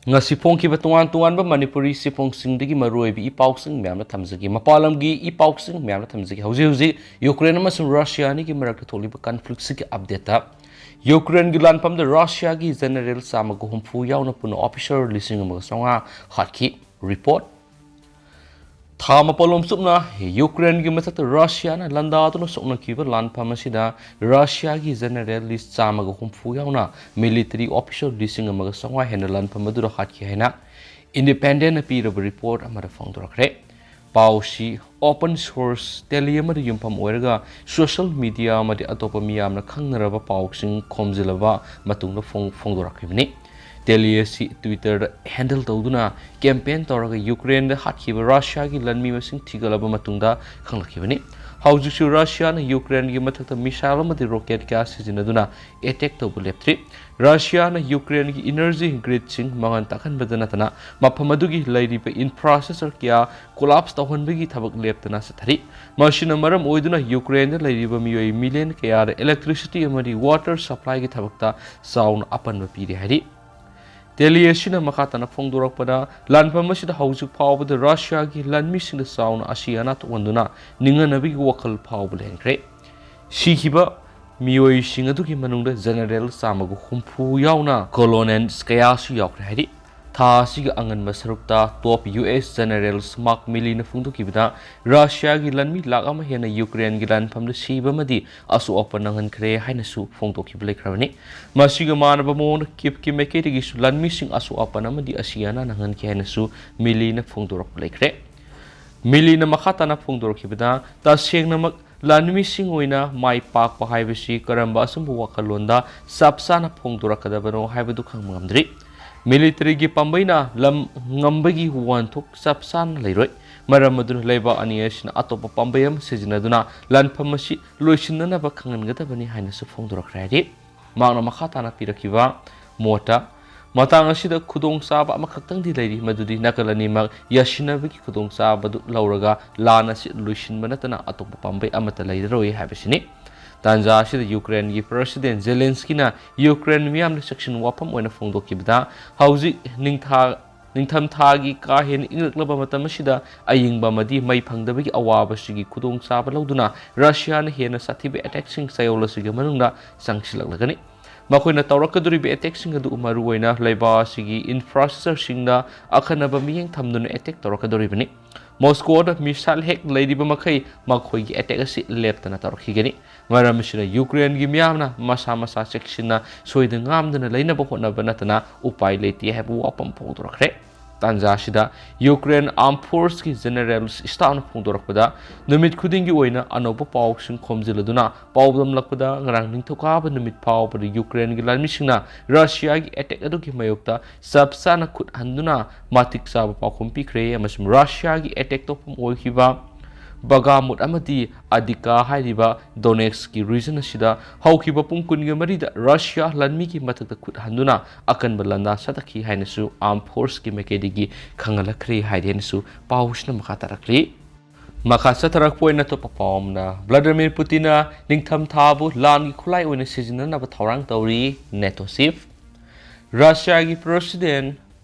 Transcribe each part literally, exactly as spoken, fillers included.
ꯉꯁꯤ ꯐꯣꯡꯈꯤꯕ ꯇꯣꯉꯥꯟ ꯇꯣꯉꯥꯟꯕ ꯃꯅꯤꯄꯨꯔꯤ ꯆꯦꯐꯣꯡꯁꯤꯡꯗꯒꯤ ꯃꯔꯨꯑꯣꯏꯕ ꯏ ꯄꯥꯎꯁꯤꯡ ꯃꯌꯥꯝꯅ ꯊꯝꯖꯒꯦ꯫ ꯃꯄꯥꯟ ꯂꯝꯒꯤ ꯏ ꯄꯥꯎꯁꯤꯡ ꯃꯌꯥꯝꯅ ꯊꯝꯖꯒꯦ꯫ ꯍꯧꯖꯤꯛ ꯍꯧꯖꯤꯛ ꯌꯨꯀ꯭ꯔꯦꯟ ꯑꯃꯁꯨꯡ ꯔꯁꯤꯌꯥ ꯑꯅꯤꯒꯤ ꯃꯔꯛꯇ ꯊꯣꯛꯂꯤꯕ ꯀꯟꯐ꯭ꯂꯤꯛꯁꯤꯒꯤ ꯑꯞꯗꯦꯠꯇ, ꯌꯨꯀ꯭ꯔꯦꯟꯒꯤ ꯂꯥꯟꯐꯝꯗ ꯔꯁꯤꯌꯥꯒꯤ ꯖꯦꯅꯔꯦꯜ ꯆꯥꯝꯃꯒ ꯍꯨꯝꯐꯨ ꯌꯥꯎꯅ ꯄꯨꯟꯅ ꯑꯣꯐꯤꯁꯔ ꯂꯤꯁꯤꯡ ꯑꯃꯒ ꯆꯥꯝꯃꯉꯥ ꯍꯥꯠꯈꯤ꯫ ꯔꯤꯄꯣꯔꯠ꯫ ꯊꯥ ꯃꯥꯄꯜ ꯂꯣꯝ ꯆꯨꯞꯅ ꯌꯨꯀ꯭ꯔꯦꯟꯒꯤ ꯃꯊꯛꯇ ꯔꯁꯤꯌꯥꯅ ꯂꯥꯟꯗꯥꯗꯨꯅ ꯁꯣꯛꯅꯈꯤꯕ ꯂꯥꯟꯐꯝ ꯑꯁꯤꯗ ꯔꯁꯤꯌꯥꯒꯤ ꯖꯦꯅꯔꯦꯜ ꯂꯤꯁ ꯆꯥꯝꯃꯒ ꯍꯨꯝꯐꯨ ꯌꯥꯎꯅ ꯃꯤꯂꯤꯇꯔꯤ ꯑꯣꯐꯤꯁꯔ ꯂꯤꯁꯤꯡ ꯑꯃꯒ ꯆꯥꯝꯃꯉꯥ ꯍꯦꯟꯅ ꯂꯥꯟꯐꯝ ꯑꯗꯨꯗ ꯍꯥꯠꯈꯤ ꯍꯥꯏꯅ ꯏꯟꯗꯤꯄꯦꯟꯗꯦꯟꯅ ꯄꯤꯔꯕ ꯔꯤꯄꯣꯔꯠ ꯑꯃꯗ ꯐꯣꯡꯗꯣꯔꯛꯈ꯭ꯔꯦ꯫ ꯄꯥꯎꯁꯤ ꯑꯣꯄꯟ ꯁꯣꯔꯁ ꯇꯦꯂꯤ ꯑꯃꯗ ꯌꯨꯝꯐꯝ ꯑꯣꯏꯔꯒ ꯁꯣꯁꯤꯌꯦꯜ ꯃꯤꯗꯤꯌꯥ ꯑꯃꯗꯤ ꯑꯇꯣꯞꯄ ꯃꯤꯌꯥꯝꯅ ꯈꯪꯅꯔꯕ ꯄꯥꯎꯁꯤꯡ ꯈꯣꯝꯖꯤꯜꯂꯕ ꯃꯇꯨꯡꯗ ꯐꯣꯡ-, ꯐꯣꯡꯗꯣꯔꯛꯈꯤꯕꯅꯤ꯫ ꯇꯦꯂꯤ ꯑꯁꯤ ꯇ꯭ꯋꯤꯇꯔꯗ ꯍꯦꯟꯗꯜ ꯇꯧꯗꯨꯅ ꯀꯦꯝꯄꯦꯟ ꯇꯧꯔꯒ ꯌꯨꯀ꯭ꯔꯦꯟꯗ ꯍꯥꯠꯈꯤꯕ ꯔꯁꯤꯌꯥꯒꯤ ꯂꯥꯟꯃꯤ ꯃꯁꯤꯡ ꯊꯤꯒꯠꯂꯕ ꯃꯇꯨꯡꯗ ꯈꯪꯂꯛꯈꯤꯕꯅꯤ꯫ ꯍꯧꯖꯤꯛꯁꯨ ꯔꯁꯤꯌꯥꯅ ꯌꯨꯀ꯭ꯔꯦꯟꯒꯤ ꯃꯊꯛꯇ ꯃꯤꯁꯥꯏꯜ ꯑꯃꯗꯤ ꯔꯣꯀꯦꯠ ꯀꯌꯥ ꯁꯤꯖꯤꯟꯅꯗꯨꯅ ꯑꯦꯇꯦꯛ ꯇꯧꯕ ꯂꯦꯞꯇ꯭ꯔꯤ꯫ ꯔꯁꯤꯌꯥꯅ ꯌꯨꯀ꯭ꯔꯦꯟꯒꯤ ꯏꯅꯔꯖꯤ ꯒ꯭ꯔꯤꯗꯁꯤꯡ ꯃꯉꯥꯜ ꯇꯥꯛꯍꯟꯕꯗ ꯅꯠꯇꯅ ꯃꯐꯝ ꯑꯗꯨꯒꯤ ꯂꯩꯔꯤꯕ ꯏꯟꯐ꯭ꯔꯥꯁ꯭ꯇ꯭ꯔꯛꯆꯔ ꯀꯌꯥ ꯀꯣꯂꯥꯞꯁ ꯇꯧꯍꯟꯕꯒꯤ ꯊꯕꯛ ꯂꯦꯞꯇꯅ ꯆꯠꯊꯔꯤ꯫ ꯃꯁꯤꯅ ꯃꯔꯝ ꯑꯣꯏꯗꯨꯅ ꯌꯨꯀ꯭ꯔꯦꯟꯗ ꯂꯩꯔꯤꯕ ꯃꯤꯑꯣꯏ ꯃꯤꯂꯤꯌꯟ ꯀꯌꯥꯗ ꯏꯂꯦꯛꯇ꯭ꯔꯤꯁꯤꯇꯤ ꯑꯃꯗꯤ ꯋꯥꯇꯔ ꯁꯄ꯭ꯂꯥꯏꯒꯤ ꯊꯕꯛꯇ ꯆꯥꯎꯅ ꯑꯄꯟꯕ ꯄꯤꯔꯦ ꯍꯥꯏꯔꯤ꯫ ꯇꯦꯂꯤ ꯑꯁꯤꯅ ꯃꯈꯥ ꯇꯥꯅ ꯐꯣꯡꯗꯣꯔꯛꯄꯗ, ꯂꯥꯟꯐꯝ ꯑꯁꯤꯗ ꯍꯧꯖꯤꯛ ꯐꯥꯎꯕꯗ ꯔꯁꯤꯌꯥꯒꯤ ꯂꯥꯟꯃꯤꯁꯤꯡꯗ ꯆꯥꯎꯅ ꯑꯁꯤ ꯑꯅꯥ ꯊꯣꯛꯍꯟꯗꯨꯅ ꯅꯤꯡꯍꯟꯅꯕꯒꯤ ꯋꯥꯈꯜ ꯐꯥꯎꯕ ꯂꯩꯍꯟꯈ꯭ꯔꯦ꯫ ꯁꯤꯈꯤꯕ ꯃꯤꯑꯣꯏꯁꯤꯡ ꯑꯗꯨꯒꯤ ꯃꯅꯨꯡꯗ ꯖꯦꯅꯔꯦꯜ ꯆꯥꯝꯃꯒ ꯍꯨꯝꯐꯨ ꯌꯥꯎꯅ ꯀꯣꯂꯣꯅꯦꯜꯁ ꯀꯌꯥꯁꯨ ꯌꯥꯎꯈ꯭ꯔꯦ ꯍꯥꯏꯔꯤ꯫ ꯊꯥ ꯑꯁꯤꯒꯤ ꯑꯉꯟꯕ ꯁꯔꯨꯛꯇ ꯇꯣꯞ ꯌꯨ ꯑꯦꯁ ꯖꯦꯅꯔꯦꯜꯁ ꯃꯥꯔꯛ ꯃꯤꯂꯤꯅ ꯐꯣꯡꯗꯣꯛꯈꯤꯕꯗ, ꯔꯁꯤꯌꯥꯒꯤ ꯂꯥꯟꯃꯤ ꯂꯥꯈ ꯑꯃ ꯍꯦꯟꯅ ꯌꯨꯀ꯭ꯔꯦꯟꯒꯤ ꯂꯥꯟꯐꯝꯗ ꯁꯤꯕ ꯑꯃꯗꯤ ꯑꯁꯣꯛ ꯑꯄꯟ ꯅꯪꯍꯟꯈ꯭ꯔꯦ ꯍꯥꯏꯅꯁꯨ ꯐꯣꯡꯗꯣꯛꯈꯤꯕ ꯂꯩꯈ꯭ꯔꯕꯅꯤ꯫ ꯃꯁꯤꯒ ꯃꯥꯟꯅꯕ ꯃꯑꯣꯡꯗ ꯀꯤꯞꯀꯤ ꯃꯥꯏꯀꯩꯗꯒꯤꯁꯨ ꯂꯥꯟꯃꯤꯁꯤꯡ ꯑꯁꯣꯛ ꯑꯄꯟ ꯑꯃꯗꯤ ꯑꯁꯤ ꯑꯅꯥ ꯅꯪꯍꯟꯈꯤ ꯍꯥꯏꯅꯁꯨ ꯃꯤꯂꯤꯅ ꯐꯣꯡꯗꯣꯔꯛꯄ ꯂꯩꯈ꯭ꯔꯦ꯫ ꯃꯤꯂꯤꯅ ꯃꯈꯥ ꯇꯥꯅ ꯐꯣꯡꯗꯣꯔꯛꯈꯤꯕꯗ, ꯇꯁꯦꯡꯅꯃꯛ ꯂꯥꯟꯃꯤꯁꯤꯡ ꯑꯣꯏꯅ ꯃꯥꯏ ꯄꯥꯛꯄ ꯍꯥꯏꯕꯁꯤ ꯀꯔꯝꯕ ꯑꯆꯨꯝꯕ ꯋꯥꯈꯜꯂꯣꯟꯗ ꯆꯞ ꯆꯥꯅ ꯐꯣꯡꯗꯣꯔꯛꯀꯗꯕꯅꯣ ꯍꯥꯏꯕꯗꯨ ꯈꯪꯕ ꯉꯝꯗ꯭ꯔꯤ꯫ ꯃꯤꯂꯤꯇꯔꯤꯒꯤ ꯄꯥꯝꯕꯩꯅ ꯂꯝ ꯉꯝꯕꯒꯤ ꯋꯥꯍꯟꯊꯣꯛ ꯆꯞ ꯆꯥꯅ ꯂꯩꯔꯣꯏ꯫ ꯃꯔꯝ ꯑꯗꯨꯅ ꯂꯩꯕꯥꯛ ꯑꯅꯤ ꯑꯁꯤꯅ ꯑꯇꯣꯞꯄ ꯄꯥꯝꯕꯩ ꯑꯃ ꯁꯤꯖꯤꯟꯅꯗꯨꯅ ꯂꯥꯟꯐꯝ ꯑꯁꯤ ꯂꯣꯏꯁꯤꯟꯅꯅꯕ ꯈꯪꯍꯟꯒꯗꯕꯅꯤ ꯍꯥꯏꯅꯁꯨ ꯐꯣꯡꯗꯣꯔꯛꯈ꯭ꯔꯦ ꯍꯥꯏꯔꯤ꯫ ꯃꯍꯥꯛꯅ ꯃꯈꯥ ꯇꯥꯅ ꯄꯤꯔꯛꯈꯤꯕ ꯃꯣꯠꯇ, ꯃꯇꯥꯡ ꯑꯁꯤꯗ ꯈꯨꯗꯣꯡꯆꯥꯕ ꯑꯃꯈꯛꯇꯪꯗꯤ ꯂꯩꯔꯤ, ꯃꯗꯨꯗꯤ ꯅꯥꯀꯜ ꯑꯅꯤꯃꯛ ꯌꯥꯁꯤꯟꯅꯕꯒꯤ ꯈꯨꯗꯣꯡꯆꯥꯕꯗꯨ ꯂꯧꯔꯒ ꯂꯥꯟ ꯑꯁꯤ ꯂꯣꯏꯁꯤꯟꯕ ꯅꯠꯇꯅ ꯑꯇꯣꯞꯄ ꯄꯥꯝꯕꯩ ꯑꯃꯠꯇ ꯂꯩꯔꯔꯣꯏ ꯍꯥꯏꯕꯁꯤꯅꯤ꯫ ꯇꯥꯟꯖꯥ ꯑꯁꯤꯗ ꯌꯨꯀ꯭ꯔꯦꯟꯒꯤ ꯄ꯭ꯔꯦꯁꯤꯗꯦꯟ ꯖꯦꯂꯦꯟꯁꯀꯤꯅ ꯌꯨꯀ꯭ꯔꯦꯟ ꯃꯤꯌꯥꯝꯗ ꯆꯦꯛꯁꯤꯟ ꯋꯥꯐꯝ ꯑꯣꯏꯅ ꯐꯣꯡꯗꯣꯛꯈꯤꯕꯗ, ꯍꯧꯖꯤꯛ ꯅꯤꯡꯊꯥ-, ꯅꯤꯡꯊꯝꯊꯥꯒꯤ ꯀꯥ ꯍꯦꯟꯅ ꯏꯪꯂꯛꯂꯕ ꯃꯇꯝ ꯑꯁꯤꯗ ꯑꯏꯪꯕ ꯑꯃꯗꯤ ꯃꯩ ꯐꯪꯗꯕꯒꯤ ꯑꯋꯥꯕꯁꯤꯒꯤ ꯈꯨꯗꯣꯡꯆꯥꯕ ꯂꯧꯗꯨꯅ ꯔꯁꯤꯌꯥꯅ ꯍꯦꯟꯅ ꯁꯥꯊꯤꯕ ꯑꯦꯇꯦꯛꯁꯤꯡ ꯆꯌꯣꯜ ꯑꯁꯤꯒꯤ ꯃꯅꯨꯡꯗ ꯆꯪꯁꯤꯜꯂꯛꯂꯒꯅꯤ꯫ ꯃꯈꯣꯏꯅ ꯇꯧꯔꯛꯀꯗꯧꯔꯤꯕ ꯑꯦꯇꯦꯛꯁꯤꯡ ꯑꯗꯨ ꯃꯔꯨꯑꯣꯏꯅ ꯂꯩꯕꯥꯛ ꯑꯁꯤꯒꯤ ꯏꯟꯐ꯭ꯔꯥꯁ꯭ꯇ꯭ꯔꯛꯆꯔꯁꯤꯡꯗ ꯑꯈꯟꯅꯕ ꯃꯤꯠꯌꯦꯡ ꯊꯝꯗꯨꯅ ꯑꯦꯇꯦꯛ ꯇꯧꯔꯛꯀꯗꯧꯔꯤꯕꯅꯤ꯫ ꯃꯣꯁꯀꯣꯗ ꯃꯤꯁꯥꯏꯜ ꯍꯦꯛ ꯂꯩꯔꯤꯕ ꯃꯈꯩ ꯃꯈꯣꯏꯒꯤ ꯑꯦꯇꯦꯛ ꯑꯁꯤ ꯂꯦꯞꯇꯅ ꯇꯧꯔꯛꯈꯤꯒꯅꯤ꯫ ꯃꯔꯝ ꯑꯁꯤꯅ ꯌꯨꯀ꯭ꯔꯦꯟꯒꯤ ꯃꯤꯌꯥꯝꯅ ꯃꯁꯥ ꯃꯁꯥ ꯆꯦꯛꯁꯤꯟꯅ ꯁꯣꯏꯗ ꯉꯥꯝꯗꯅ ꯂꯩꯅꯕ ꯍꯣꯠꯅꯕ ꯅꯠꯇꯅ ꯎꯄꯥꯏ ꯂꯩꯇꯦ ꯍꯥꯏꯕ ꯋꯥꯐꯝ ꯐꯣꯡꯗꯣꯔꯛꯈ꯭ꯔꯦ꯫ ꯇꯥꯟꯖꯥ ꯑꯁꯤꯗ ꯌꯨꯀ꯭ꯔꯦꯟ ꯑꯥꯔꯝ ꯐꯣꯔꯁꯀꯤ ꯖꯦꯅꯔꯦꯜ ꯁ꯭ꯇꯥꯐꯅ ꯐꯣꯡꯗꯣꯔꯛꯄꯗ, ꯅꯨꯃꯤꯠ ꯈꯨꯗꯤꯡꯒꯤ ꯑꯣꯏꯅ ꯑꯅꯧꯕ ꯄꯥꯎꯁꯤꯡ ꯈꯣꯝꯖꯤꯜꯂꯗꯨꯅ ꯄꯥꯎꯗꯝꯂꯛꯄꯗ, ꯉꯔꯥꯡ ꯅꯤꯡꯊꯧꯀꯥꯕ ꯅꯨꯃꯤꯠ ꯐꯥꯎꯕꯗ ꯌꯨꯀ꯭ꯔꯦꯟꯒꯤ ꯂꯥꯟꯃꯤꯁꯤꯡꯅ ꯔꯁꯤꯌꯥꯒꯤ ꯑꯦꯇꯦꯛ ꯑꯗꯨꯒꯤ ꯃꯥꯌꯣꯛꯇ ꯆꯞ ꯆꯥꯅ ꯈꯨꯠ ꯍꯟꯗꯨꯅ ꯃꯇꯤꯛ ꯆꯥꯕ ꯄꯥꯎꯈꯨꯝ ꯄꯤꯈ꯭ꯔꯦ, ꯑꯃꯁꯨꯡ ꯔꯁꯤꯌꯥꯒꯤ ꯑꯦꯇꯦꯛ ꯇꯧꯐꯝ ꯑꯣꯏꯈꯤꯕ ꯕꯒꯥꯃꯨꯠ ꯑꯃꯗꯤ ꯑꯗꯤꯀꯥ ꯍꯥꯏꯔꯤꯕ ꯗꯣꯅꯦꯠꯁꯀꯤ ꯔꯤꯖꯟ ꯑꯁꯤꯗ ꯍꯧꯈꯤꯕ ꯄꯨꯡ ꯀꯨꯟꯒ ꯃꯔꯤꯗ ꯔꯁꯤꯌꯥ ꯂꯥꯟꯃꯤꯒꯤ ꯃꯊꯛꯇ ꯈꯨꯠ ꯍꯟꯗꯨꯅ ꯑꯀꯟꯕ ꯂꯥꯟꯗꯥ ꯁꯥꯊꯈꯤ ꯍꯥꯏꯅꯁꯨ ꯑꯥꯔꯝ ꯐꯣꯔꯁꯀꯤ ꯃꯥꯏꯀꯩꯗꯒꯤ ꯈꯪꯍꯜꯂꯛꯈ꯭ꯔꯦ ꯍꯥꯏꯗꯤ ꯍꯥꯏꯅꯁꯨ ꯄꯥꯎꯁꯤꯅ ꯃꯈꯥ ꯇꯥꯔꯛꯂꯤ꯫ ꯃꯈꯥ ꯆꯠꯊꯔꯛꯄ ꯑꯣꯏꯅ ꯑꯇꯣꯞꯄ ꯄꯥꯎ ꯑꯃꯅ, ꯚ꯭ꯂꯥꯗꯤꯃꯤꯔ ꯄꯨꯇꯤꯟꯅ ꯅꯤꯡꯊꯝꯊꯥꯕꯨ ꯂꯥꯟꯒꯤ ꯈꯨꯠꯂꯥꯏ ꯑꯣꯏꯅ ꯁꯤꯖꯤꯟꯅꯅꯕ ꯊꯧꯔꯥꯡ ꯇꯧꯔꯤ, ꯅꯦꯇꯣ ꯆꯤꯐ꯫ ꯔꯁꯤꯌꯥꯒꯤ ꯄ꯭ꯔꯦꯁꯤꯗꯦꯟ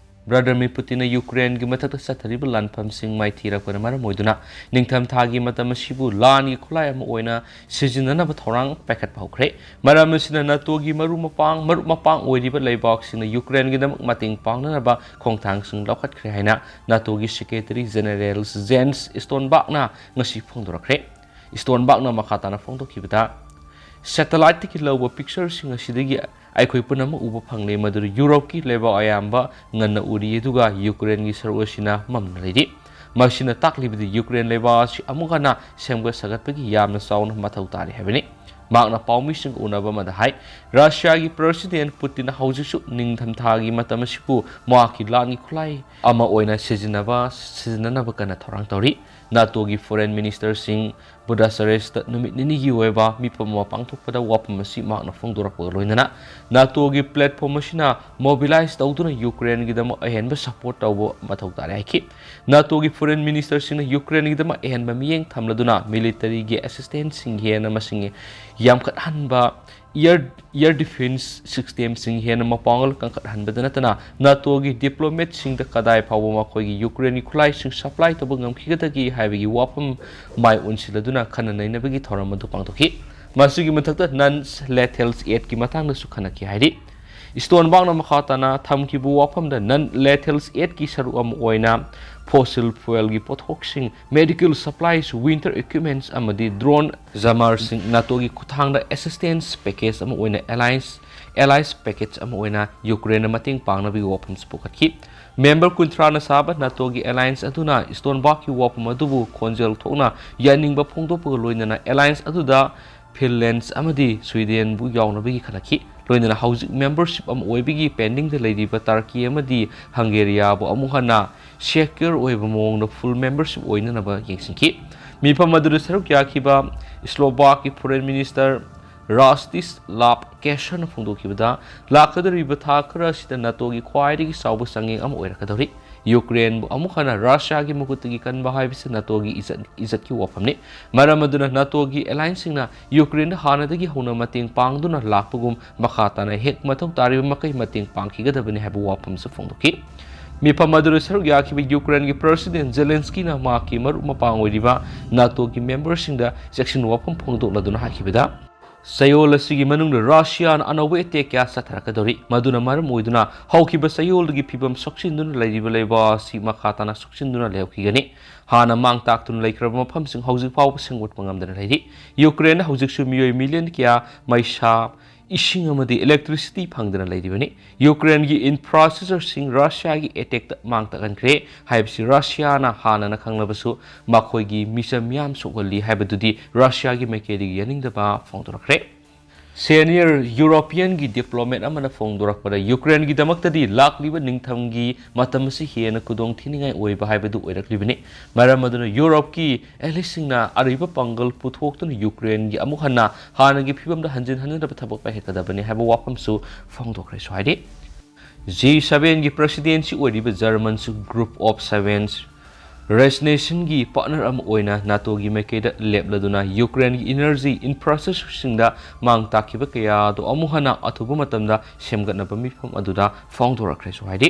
ꯚ꯭ꯂꯥꯗꯤꯃꯤꯔ ꯄꯨꯇꯤꯟꯅ ꯌꯨꯀ꯭ꯔꯦꯟꯒꯤ ꯃꯊꯛꯇ ꯆꯠꯊꯔꯤꯕ ꯂꯥꯟꯐꯝꯁꯤꯡ ꯃꯥꯏꯊꯤꯔꯛꯄꯅ ꯃꯔꯝ ꯑꯣꯏꯗꯨꯅ ꯅꯤꯡꯊꯝꯊꯥꯒꯤ ꯃꯇꯝ ꯑꯁꯤꯕꯨ ꯂꯥꯟꯒꯤ ꯈꯨꯠꯂꯥꯏ ꯑꯃ ꯑꯣꯏꯅ ꯁꯤꯖꯤꯟꯅꯅꯕ ꯊꯧꯔꯥꯡ ꯄꯥꯏꯈꯠꯄ ꯍꯧꯈ꯭ꯔꯦ꯫ ꯃꯔꯝ ꯑꯁꯤꯅ ꯅꯥꯇꯣꯒꯤ ꯃꯔꯨ ꯃꯄꯥꯡ, ꯃꯔꯨꯞ ꯃꯄꯥꯡ ꯑꯣꯏꯔꯤꯕ ꯂꯩꯕꯥꯛꯁꯤꯡꯅ ꯌꯨꯀ꯭ꯔꯦꯟꯒꯤꯗꯃꯛ ꯃꯇꯦꯡ ꯄꯥꯡꯅꯅꯕ ꯈꯣꯡꯊꯥꯡꯁꯤꯡ ꯂꯧꯈꯠꯈ꯭ꯔꯦ ꯍꯥꯏꯅ ꯅꯥꯇꯣꯒꯤ ꯁꯦꯀ꯭ꯔꯦꯇꯔꯤ ꯖꯦꯅꯔꯦꯜ ꯖꯦꯟꯁ ꯁ꯭ꯇꯣꯟꯕꯥꯛꯅ ꯉꯁꯤ ꯐꯣꯡꯗꯣꯔꯛꯈ꯭ꯔꯦ꯫ ꯁ꯭ꯇꯣꯟꯕꯥꯛꯅ ꯃꯈꯥ ꯇꯥꯅ ꯐꯣꯡꯗꯣꯛꯈꯤꯕꯗ, ꯁꯦꯇꯦꯂꯥꯏꯠꯇꯒꯤ ꯂꯧꯕ ꯄꯤꯛꯆꯔꯁꯤꯡ ꯑꯁꯤꯗꯒꯤ ꯑꯩꯈꯣꯏ ꯄꯨꯝꯅꯃꯛ ꯎꯕ ꯐꯪꯂꯦ ꯃꯗꯨꯗꯤ ꯌꯨꯔꯣꯞꯀꯤ ꯂꯩꯕꯥꯛ ꯑꯌꯥꯝꯕ ꯉꯟꯅ ꯎꯔꯤ, ꯑꯗꯨꯒ ꯌꯨꯀ꯭ꯔꯦꯟꯒꯤ ꯁꯔꯨꯛ ꯑꯁꯤꯅ ꯃꯝꯅ ꯂꯩꯔꯤ꯫ ꯃꯁꯤꯅ ꯇꯥꯛꯂꯤꯕꯗꯤ ꯌꯨꯀ꯭ꯔꯦꯟ ꯂꯩꯕꯥꯛ ꯑꯁꯤ ꯑꯃꯨꯛ ꯍꯟꯅ ꯁꯦꯝꯒꯠ ꯁꯥꯒꯠꯄꯒꯤ ꯌꯥꯝꯅ ꯆꯥꯎꯅ ꯃꯊꯧ ꯇꯥꯔꯤ ꯍꯥꯏꯕꯅꯤ꯫ ꯃꯍꯥꯛꯅ ꯄꯥꯎꯃꯤꯁꯤꯡꯒ ꯎꯅꯕ ꯑꯃꯗ ꯍꯥꯏ, ꯔꯁꯤꯌꯥꯒꯤ ꯄ꯭ꯔꯦꯁꯤꯗꯦꯟ ꯄꯨꯇꯤꯟ ꯍꯧꯖꯤꯛꯁꯨ ꯅꯤꯡꯊꯝꯊꯥꯒꯤ ꯃꯇꯝ ꯑꯁꯤꯕꯨ ꯃꯍꯥꯛꯀꯤ ꯂꯥꯟꯒꯤ ꯈꯨꯠꯂꯥꯏ ꯑꯃ ꯑꯣꯏꯅ ꯁꯤꯖꯤꯟꯅꯕ, ꯁꯤꯖꯤꯟꯅꯅꯕ ꯀꯟꯅ ꯊꯧꯔꯥꯡ ꯇꯧꯔꯤ꯫ ꯅꯥꯇꯣꯒꯤ ꯐꯣꯔꯦꯟ ꯃꯤꯅꯤꯁꯇꯔꯁꯤꯡ ꯕꯨꯗꯥꯁꯔꯦꯁꯇ ꯅꯨꯃꯤꯠ ꯅꯤꯅꯤꯒꯤ ꯑꯣꯏꯕ ꯃꯤꯐꯝ ꯑꯃ ꯄꯥꯡꯊꯣꯛꯄꯗ ꯋꯥꯐꯝ ꯑꯁꯤ ꯃꯍꯥꯛꯅ ꯐꯣꯡꯗꯣꯔꯛꯄꯒ ꯂꯣꯏꯅꯅ ꯅꯥꯇꯣꯒꯤ ꯄ꯭ꯂꯦꯠꯐꯣꯝ ꯑꯁꯤꯅ ꯃꯣꯕꯤꯂꯥꯏꯖ ꯇꯧꯗꯨꯅ ꯌꯨꯀ꯭ꯔꯦꯟꯒꯤꯗꯃꯛ ꯑꯍꯦꯟꯕ ꯁꯄꯣꯔꯠ ꯇꯧꯕ ꯃꯊꯧ ꯇꯥꯔꯦ ꯍꯥꯏꯈꯤ꯫ ꯅꯥꯇꯣꯒꯤ ꯐꯣꯔꯦꯟ ꯃꯤꯅꯤꯁꯇꯔꯁꯤꯡꯅ ꯌꯨꯀ꯭ꯔꯦꯟꯒꯤꯗꯃꯛ ꯑꯍꯦꯟꯕ ꯃꯤꯠꯌꯦꯡ ꯊꯝꯂꯗꯨꯅ ꯃꯤꯂꯤꯇꯔꯤꯒꯤ ꯑꯦꯁꯤꯁꯇꯦꯟꯁꯁꯤꯡ ꯍꯦꯟꯅ ꯃꯁꯤꯡ ꯌꯥꯝꯈꯠꯍꯟꯕ, air air defense systemꯁꯤꯡ ꯍꯦꯟꯅ ꯃꯄꯥꯡꯒꯜ ꯀꯟꯈꯠꯍꯟꯕꯗ ꯅꯠꯇꯅ, ꯅꯥꯇꯣꯒꯤ diplomatꯁꯤꯡꯗ ꯀꯗꯥꯏ ꯐꯥꯎꯕ ꯃꯈꯣꯏꯒꯤ ꯌꯨꯀ꯭ꯔꯦꯟꯒꯤ ꯈꯨꯠꯂꯥꯏꯁꯤꯡ supply ꯇꯧꯕ ꯉꯝꯈꯤꯒꯗꯒꯦ ꯍꯥꯏꯕꯒꯤ ꯋꯥꯐꯝ ꯃꯥꯏ ꯑꯣꯟꯁꯤꯜꯂꯗꯨꯅ ꯈꯟꯅ ꯅꯩꯅꯕꯒꯤ ꯊꯧꯔꯝ ꯑꯗꯨ ꯄꯥꯡꯊꯣꯛꯈꯤ꯫ ꯃꯁꯤꯒꯤ ꯃꯊꯛꯇ non lethal aidꯀꯤ ꯃꯇꯥꯡꯗꯁꯨ ꯈꯟꯅꯈꯤ ꯍꯥꯏꯔꯤ꯫ ꯁ꯭ꯇꯣꯟꯕꯥꯛꯅ ꯃꯈꯥ ꯇꯥꯅ ꯊꯝꯈꯤꯕ ꯋꯥꯐꯝꯗ, non lethal aidꯀꯤ ꯁꯔꯨꯛ ꯑꯃ ꯑꯣꯏꯅ fossil fuelꯒꯤ ꯄꯣꯠꯊꯣꯛꯁꯤꯡ, medical supplies, winter equipments ꯑꯃꯗꯤ drone jammerꯁꯤꯡ ꯅꯥꯇꯣꯒꯤ ꯈꯨꯠꯊꯥꯡꯗ assistance package ꯑꯃ ꯑꯣꯏꯅ alliance alliance package ꯑꯃ ꯑꯣꯏꯅ ꯌꯨꯀ꯭ꯔꯦꯟꯗ ꯃꯇꯦꯡ ꯄꯥꯡꯅꯕꯒꯤ ꯋꯥꯐꯝꯁꯨ ꯄꯨꯈꯠꯈꯤ꯫ Member ꯀꯨꯟꯊ꯭ꯔꯥꯅ ꯁꯥꯕ ꯅꯥꯇꯣꯒꯤ alliance ꯑꯗꯨꯅ ꯁ꯭ꯇꯣꯟꯕꯥꯛꯀꯤ ꯋꯥꯐꯝ ꯑꯗꯨꯕꯨ ꯈꯣꯟꯖꯦꯜ ꯊꯣꯛꯅ ꯌꯥꯅꯤꯡꯕ ꯐꯣꯡꯗꯣꯛꯄꯒ ꯂꯣꯏꯅꯅ alliance ꯑꯗꯨꯗ ꯐꯤꯟꯂꯦꯟꯁ ꯑꯃꯗꯤ ꯁ꯭ꯋꯤꯗꯦꯟꯕꯨ ꯌꯥꯎꯅꯕꯒꯤ ꯈꯟꯅꯈꯤ꯫ ꯂꯣꯏꯅꯅ ꯍꯧꯖꯤꯛ membership ꯑꯃ ꯑꯣꯏꯕꯒꯤ pendingꯗ ꯂꯩꯔꯤꯕ ꯇꯔꯀꯤ ꯑꯃꯗꯤ ꯍꯪꯒꯦꯔꯤꯌꯥꯕꯨ ꯑꯃꯨꯛ ꯍꯟꯅ secure ꯑꯣꯏꯕ ꯃꯑꯣꯡꯗ full membership ꯑꯣꯏꯅꯅꯕ ꯌꯦꯡꯁꯤꯟꯈꯤ꯫ ꯃꯤꯐꯝ ꯑꯗꯨꯗ ꯁꯔꯨꯛ ꯌꯥꯈꯤꯕ ꯁ꯭ꯂꯣꯚꯥꯛꯀꯤ foreign minister ꯔꯥꯁꯇꯤꯁ ꯂꯥꯞ ꯀꯦꯁꯔꯅ ꯐꯣꯡꯗꯣꯛꯈꯤꯕꯗ, ꯂꯥꯛꯀꯗꯧꯔꯤꯕ ꯊꯥ ꯈꯔ ꯑꯁꯤꯗ ꯅꯥꯇꯣꯒꯤ ꯈ꯭ꯋꯥꯏꯗꯒꯤ ꯆꯥꯎꯕ ꯆꯥꯡꯌꯦꯡ ꯑꯃ ꯑꯣꯏꯔꯛꯀꯗꯧꯔꯤ꯫ ꯌꯨꯀ꯭ꯔꯦꯟꯕꯨ ꯑꯃꯨꯛ ꯍꯟꯅ ꯔꯁꯤꯌꯥꯒꯤ ꯃꯈꯨꯠꯇꯒꯤ ꯀꯟꯕ ꯍꯥꯏꯕꯁꯤ ꯅꯥꯇꯣꯒꯤ ꯏꯖꯠ, ꯏꯖꯠꯀꯤ ꯋꯥꯐꯝꯅꯤ꯫ ꯃꯔꯝ ꯑꯗꯨꯅ ꯅꯥꯇꯣꯒꯤ allianceꯁꯤꯡꯅ ꯌꯨꯀ꯭ꯔꯦꯟꯗ ꯍꯥꯟꯅꯗꯒꯤ ꯍꯧꯅ ꯃꯇꯦꯡ ꯄꯥꯡꯗꯨꯅ ꯂꯥꯛꯄꯒꯨꯝ ꯃꯈꯥ ꯇꯥꯅ ꯍꯦꯛ ꯃꯊꯧ ꯇꯥꯔꯤꯕ ꯃꯈꯩ ꯃꯇꯦꯡ ꯄꯥꯡꯈꯤꯒꯗꯕꯅꯤ ꯍꯥꯏꯕ ꯋꯥꯐꯝꯁꯨ ꯐꯣꯡꯗꯣꯛꯈꯤ꯫ ꯃꯤꯐꯝ ꯑꯗꯨꯗ ꯁꯔꯨꯛ ꯌꯥꯈꯤꯕ ꯌꯨꯀ꯭ꯔꯦꯟꯒꯤ President Zelenskyꯅ ꯃꯍꯥꯛꯀꯤ ꯃꯔꯨꯞ ꯃꯄꯥꯡ ꯑꯣꯏꯔꯤꯕ ꯅꯥꯇꯣꯒꯤ memberꯁꯤꯡꯗ ꯆꯦꯛꯁꯤꯟ ꯋꯥꯐꯝ ꯐꯣꯡꯗꯣꯛꯂꯗꯨꯅ ꯍꯥꯏꯈꯤꯕꯗ, ꯆꯌꯣꯜ ꯑꯁꯤꯒꯤ ꯃꯅꯨꯡꯗ ꯔꯁꯤꯌꯥꯅ ꯑꯅꯧꯕ attack ꯀꯌꯥ ꯆꯠꯊꯔꯛꯀꯗꯧꯔꯤ꯫ ꯃꯗꯨꯅ ꯃꯔꯝ ꯑꯣꯏꯗꯨꯅ ꯍꯧꯈꯤꯕ ꯆꯌꯣꯜꯗꯒꯤ ꯐꯤꯕꯝ ꯁꯣꯛꯆꯤꯟꯗꯨꯅ ꯂꯩꯔꯤꯕ ꯂꯩꯕꯥꯛ ꯑꯁꯤ ꯃꯈꯥ ꯇꯥꯅ ꯁꯣꯛꯆꯤꯟꯗꯨꯅ ꯂꯩꯍꯧꯈꯤꯒꯅꯤ꯫ ꯍꯥꯟꯅ ꯃꯥꯡ ꯇꯥꯛꯇꯨꯅ ꯂꯩꯈ꯭ꯔꯕ ꯃꯐꯝꯁꯤꯡ ꯍꯧꯖꯤꯛ ꯐꯥꯎꯕ ꯁꯦꯝꯒꯠꯄ ꯉꯝꯗꯅ ꯂꯩꯔꯤ꯫ ꯌꯨꯀ꯭ꯔꯦꯟꯗ ꯍꯧꯖꯤꯛꯁꯨ ꯃꯤꯑꯣꯏ million ꯀꯌꯥ ꯃꯩꯁꯥ, ꯏꯁꯤꯡ ꯑꯃꯗꯤ electricity ꯐꯪꯗꯅ ꯂꯩꯔꯤꯕꯅꯤ꯫ ꯌꯨꯀ꯭ꯔꯦꯟꯒꯤ infrastructureꯁꯤꯡ ꯔꯁꯤꯌꯥꯒꯤ attackꯇ ꯃꯥꯡ ꯇꯥꯛꯍꯟꯈ꯭ꯔꯦ ꯍꯥꯏꯕꯁꯤ ꯔꯁꯤꯌꯥꯅ ꯍꯥꯟꯅꯅ ꯈꯪꯂꯕꯁꯨ ꯃꯈꯣꯏꯒꯤ ꯃꯤꯆꯝ ꯃꯤꯌꯥꯝ ꯁꯣꯛꯍꯜꯂꯤ ꯍꯥꯏꯕꯗꯨꯗꯤ ꯔꯁꯤꯌꯥꯒꯤ ꯃꯥꯏꯀꯩꯗꯒꯤ ꯌꯥꯅꯤꯡꯗꯕ ꯐꯣꯡꯗꯣꯔꯛꯈ꯭ꯔꯦ꯫ Senior Europeanꯒꯤ diplomat ꯑꯃꯅ ꯐꯣꯡꯗꯣꯔꯛꯄꯗ, ꯌꯨꯀ꯭ꯔꯦꯟꯒꯤꯗꯃꯛꯇꯗꯤ ꯂꯥꯛꯂꯤꯕ ꯅꯤꯡꯊꯝꯒꯤ ꯃꯇꯝ ꯑꯁꯤ ꯍꯦꯟꯅ ꯈꯨꯗꯣꯡ ꯊꯤꯅꯤꯡꯉꯥꯏ ꯑꯣꯏꯕ ꯍꯥꯏꯕꯗꯨ ꯑꯣꯏꯔꯛꯂꯤꯕꯅꯤ꯫ ꯃꯔꯝ ꯑꯗꯨꯅ ꯌꯨꯔꯣꯞꯀꯤ alliesꯁꯤꯡꯅ ꯑꯔꯩꯕ ꯄꯥꯡꯒꯜ ꯄꯨꯊꯣꯛꯇꯨꯅ ꯌꯨꯀ꯭ꯔꯦꯟꯒꯤ ꯑꯃꯨꯛ ꯍꯟꯅ ꯍꯥꯟꯅꯒꯤ ꯐꯤꯕꯝꯗ ꯍꯟꯖꯤꯟꯍꯟꯅꯕ ꯊꯕꯛ ꯄꯥꯏꯈꯠꯀꯗꯕꯅꯤ ꯍꯥꯏꯕ ꯋꯥꯐꯝꯁꯨ ꯐꯣꯡꯗꯣꯛꯈ꯭ꯔꯦꯁꯨ ꯍꯥꯏꯔꯤ꯫ G sevenꯒꯤ presidency ꯑꯣꯏꯔꯤꯕ ꯖꯔꯃꯟꯁꯨ group of sevens ꯔꯁ ꯅꯦꯁꯟꯒꯤ ꯄꯥꯔꯠꯅꯔ ꯑꯃ ꯑꯣꯏꯅ ꯅꯥꯇꯣꯒꯤ ꯃꯥꯏꯀꯩꯗ ꯂꯦꯞꯂꯗꯨꯅ ꯌꯨꯀ꯭ꯔꯦꯟꯒꯤ ꯏꯅꯔꯖꯤ ꯏꯟꯐ꯭ꯔꯥꯁ꯭ꯇ꯭ꯔꯛꯆꯔꯁꯤꯡꯗ ꯃꯥꯡ ꯇꯥꯛꯈꯤꯕ ꯀꯌꯥ ꯑꯗꯨ ꯑꯃꯨꯛ ꯍꯟꯅ ꯑꯊꯨꯕ ꯃꯇꯝꯗ ꯁꯦꯝꯒꯠꯅꯕ ꯃꯤꯐꯝ ꯑꯗꯨꯗ ꯐꯣꯡꯗꯣꯔꯛꯈ꯭ꯔꯦꯁꯨ ꯍꯥꯏꯔꯤ꯫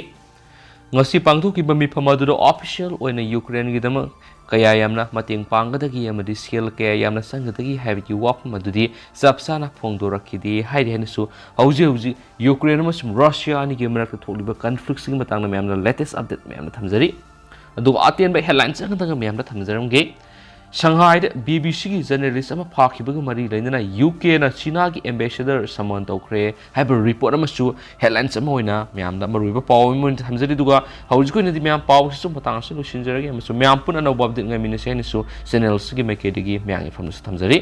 ꯉꯁꯤ ꯄꯥꯡꯊꯣꯛꯈꯤꯕ ꯃꯤꯐꯝ ꯑꯗꯨꯗ ꯑꯣꯐꯤꯁꯤꯌꯦꯜ ꯑꯣꯏꯅ ꯌꯨꯀ꯭ꯔꯦꯟꯒꯤꯗꯃꯛ ꯀꯌꯥ ꯌꯥꯝꯅ ꯃꯇꯦꯡ ꯄꯥꯡꯒꯗꯒꯦ ꯑꯃꯗꯤ ꯁꯦꯜ ꯀꯌꯥ ꯌꯥꯝꯅ ꯆꯪꯒꯗꯒꯦ ꯍꯥꯏꯕꯒꯤ ꯋꯥꯐꯝ ꯑꯗꯨꯗꯤ ꯆꯞ ꯆꯥꯅ ꯐꯣꯡꯗꯣꯔꯛꯈꯤꯗꯦ ꯍꯥꯏꯔꯤ ꯍꯥꯏꯅꯁꯨ ꯍꯧꯖꯤꯛ ꯍꯧꯖꯤꯛ ꯌꯨꯀ꯭ꯔꯦꯟ ꯑꯃꯁꯨꯡ ꯔꯁꯤꯌꯥ ꯑꯅꯤꯒꯤ ꯃꯔꯛꯇ ꯊꯣꯛꯂꯤꯕ ꯀꯟꯐ꯭ꯂꯤꯛꯁꯤꯒꯤ ꯃꯇꯥꯡꯗ ꯃꯌꯥꯝꯅ ꯂꯦꯇꯦꯁ ꯑꯞꯗꯦꯠ ꯃꯌꯥꯝꯅ ꯊꯝꯖꯔꯤ꯫ ꯑꯗꯨꯒ ꯑꯇꯦꯟꯕ ꯍꯦꯗꯂꯥꯏꯟꯁ ꯑꯃꯇꯪꯒ ꯃꯌꯥꯝꯗ ꯊꯝꯖꯔꯝꯒꯦ꯫ ꯁꯪꯍꯥꯏꯗ ꯕꯤ ꯕꯤ ꯁꯤꯒꯤ ꯖꯔꯅꯦꯂꯤꯁ ꯑꯃ ꯐꯥꯈꯤꯕꯒ ꯃꯔꯤ ꯂꯩꯅꯅ ꯌꯨ ꯀꯦꯅ ꯆꯤꯅꯥꯒꯤ ꯑꯦꯝꯕꯦꯁꯦꯗꯔ ꯁꯃꯟ ꯇꯧꯈ꯭ꯔꯦ ꯍꯥꯏꯕ ꯔꯤꯄꯣꯔꯠ ꯑꯃꯁꯨ ꯍꯦꯗꯂꯥꯏꯟꯁ ꯑꯃ ꯑꯣꯏꯅ ꯃꯌꯥꯝꯗ ꯃꯔꯨꯑꯣꯏꯕ ꯄꯥꯎ ꯑꯃ ꯑꯣꯏꯅ ꯊꯝꯖꯔꯤ꯫ ꯑꯗꯨꯒ ꯍꯧꯖꯤꯛꯀꯤ ꯑꯣꯏꯅꯗꯤ ꯃꯌꯥꯝ ꯄꯥꯎꯁꯤ ꯁꯨꯝ ꯃꯇꯥꯡ ꯑꯁꯤꯗ ꯂꯣꯏꯁꯤꯟꯖꯔꯒꯦ ꯑꯃꯁꯨꯡ ꯃꯌꯥꯝ ꯄꯨꯟꯅ ꯑꯅꯧꯕ ꯑꯞꯗꯦꯠ ꯉꯥꯏꯃꯤꯟꯅꯁꯤ ꯍꯥꯏꯅꯁꯨ ꯆꯦꯅꯦꯜꯁꯤꯒꯤ ꯃꯥꯏꯀꯩꯗꯒꯤ ꯃꯌꯥꯝꯒꯤ ꯐꯝꯗꯁꯨ ꯊꯝꯖꯔꯤ꯫